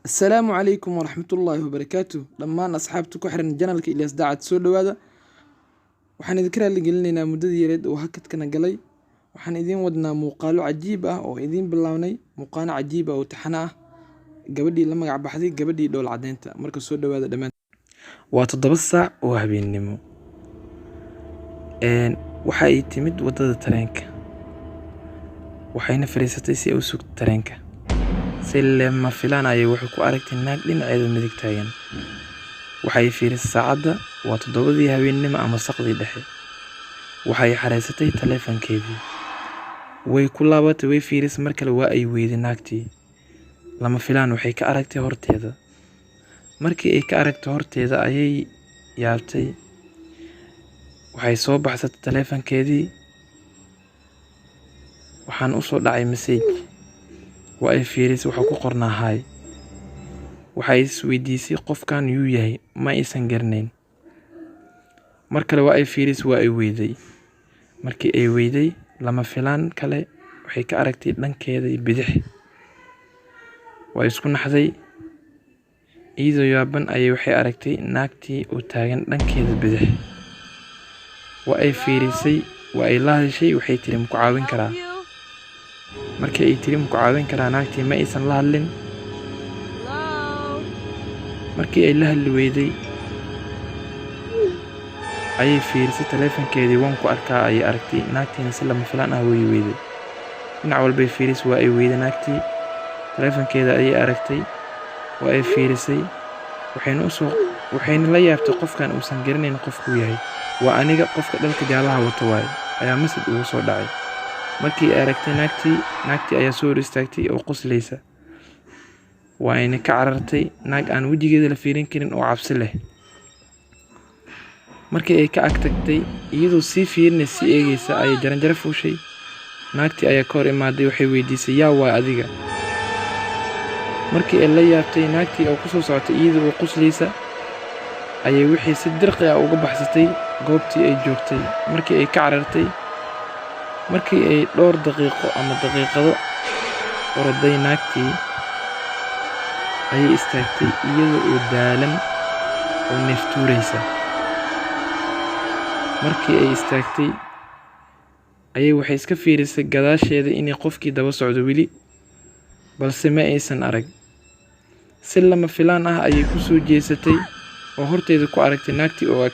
Assalaamu calaykum waraxmatullaahi wabarakaatuh. Dhammaan asxaabta ku xiran channelka Ilyas Daacad, soo dhawaada. Waxaan idinka raali gelinaynaa muddadii yareed oo hakadkana galay. Waxaan idiin wadnaa muuqaalo cajiib ah oo idiin bilownay, muuqaano cajiib ah oo taxane ah, gabadhii la magac baxday gabadhii dhool cadeynta. Marka soo dhawaada dhammaan. Waa 7 saac oo habeennimo. Waxa ay timid waddada tareenka, waxayna fadhiisatay si ay u sugto tareenka. Si lama filaan ayay waxay ku aragtay naag dhinaceeda midig taagan. Waxay fiirisay saacadda, waa 7dii habeennimo ama saqdii dhexe. Waxay xareysatay taleefankeedii. Way ku laabatay, way fiirisay mar kale, waa ay weyday naagtii. Lama filaan waxay ka aragtay horteeda. Markii ay ka aragtay horteeda ayay yaabtay. Waxay soo baxsatay taleefankeedii. Waxaan u soo dhacay message. Waa ay fiirisay, waxa ku qornaa "Hi". Waxay is weydiisay qofkan yuu yahay, ma aysan garanayn. Mar kale waa ay fiirisay, waa ay weyday. Markii ay weyday, lama filaan kale waxay ka aragtay dhankeeda bidix. Waa isku naxday. Iyadoo yaaban ayay waxay aragtay naagtii oo taagan dhankeeda bidix. Waa ay fiirisay, waa ay la hadashay, waxay tiri, "Ma ku caawin karaa?" Markii ay tiri, "Ma ku caawin karaa?" naagtii ma aysan la hadlin. Markii ay la hadli weyday ayay fiirisay taleefankeedii. "Waan ku arkaa," ayay aragtay. Naagtiina si lama filaan ah way weyday. Dhinac walbay fiirisay, waa ay weyday naagtii. Taleefankeeda ayay aragtay, waa ay fiirisay, waxayna la yaabtay qofkan uusan garanayn qofkuu yahay. "Waa aniga, qofka dharka jaalaha wato waaye," ayaa message ugu soo dhacay. Markii ay aragtay naagtii, naagtii ayaa soo hor istaagtay oo qoslaysa. Waa ayna ka carartay, naag aan wejigeeda la fiirin karin oo cabsi leh. Markii ay ka ag tagtay, iyadoo sii fiirinaysa, sii eegaysa, ayay jaranjaro fuushay. Naagtii ayaa ka hor imaaday, waxay weydiisay, "Yaa waay adiga?" Markii ay la yaabtay naagtii oo kusoo socotay iyada oo qoslaysa, ayay wixii si dirqi ah uga baxsatay goobtii ay joogtay. Markii ay ka carartay, markii ay dhowr daqiiqo ama daqiiqado oroday, naagtii ayay istaagtay iyada oo daalan oo neeftuuraysa. Markii ay istaagtay ayay waxay iska fiirisay gadaasheeda inay qofkii daba socdo weli, balse ma aysan arag. Si lama filaan ah ayay ku soo jeesatay oo horteeda ku aragtay naagtii oo ag